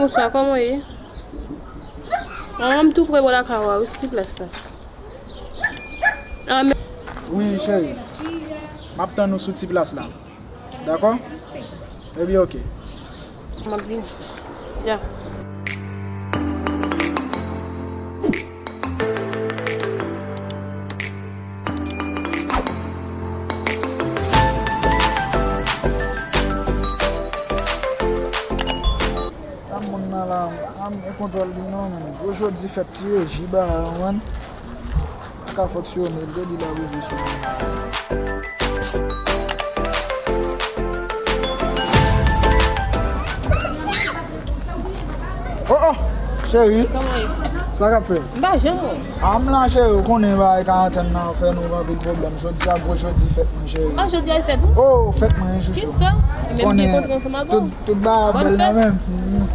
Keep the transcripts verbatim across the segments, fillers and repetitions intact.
Bonswa, kòman w ye? An, m tou pre bò lakay ou a wi, sou ti plas la. An, men... Wi, cheri. M ap tann ou sou ti plas la. Dakò? Ebyen, oke. M ap vini. Ya. Sa moun nan la, a m gen kontwòl li non, men. Gwo jodi fèt ti reji ba a, man. Pa ka fonksyone, l te di l ap rive sou moun nan. Oh, oh, cheri. Kòman ye? Sa k ap fè? M pa janm wè. A m la, cheri, ou konnen bagay karantèn nan fè nou anpil pwoblèm. Jodi a gwo jodi fèt mwen, cheri. Ah, jodi a fèt ou? Oh, fèt mwen, chouchou. Kisa? E menm ki kontre ansanm avè w? Tout, tout bagay bèl nan men m.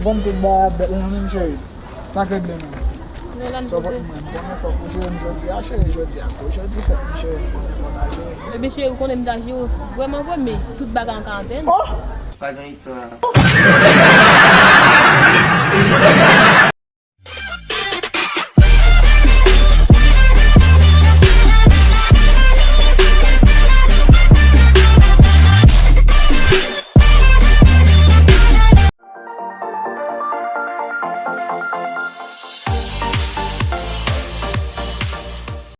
Bon, tout bagay bèl nan men m, cheri. Sa k regle menm? Non, la n... Sòpòt mwen, m konnen fòk ou jere m jodi a, cheri, jodi a gwo jodi fèt mwen, cheri, m konnen fòk ta jere m. Ebyen, cheri, ou konnen m ta jere w vrèman vre, men tout bagay an karantèn. Oh! Pa gen istwa.